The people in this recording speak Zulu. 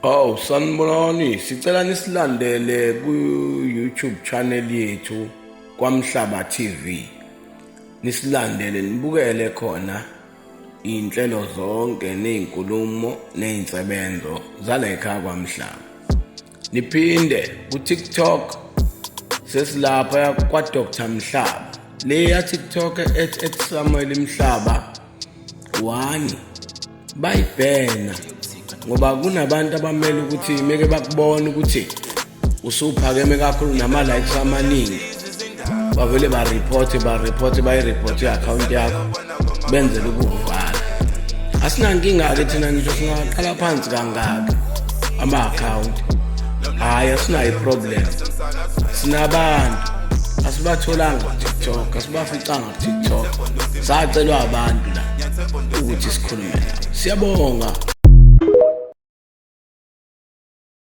Oh, sanibonani. Sicela nisilandele ku YouTube channel yethu kwaMhlaba TV. Nisilandele nibukele khona iy'nhlelo zonke ney'nkulumo ney'nsebenzo zala ekhaya kwaMhlaba. Niphinde ku-TikTok sesilapha kwa-Dr Mhlaba. Le ya TikTok at Samuel Mhlaba 1 bayibhena ngoba kunabantu abamele ukuthi meke bakubona ukuthi usuphakeme kakhulu nama-likes amaningi bavele baripothe baripothe bayiripothe i-akhawunti yakho benzele ukukuvala. Asinankinga-ke thina, ngisho singaqala phansi kangaka ama-akhawunti, hhayi, asinayo i-problem. Sinabantu asibatholanga ku-TikTok, asibaficanga ku-TikTok, sacelwa abantu la ukuthi sikhulume nabo. Siyabonga.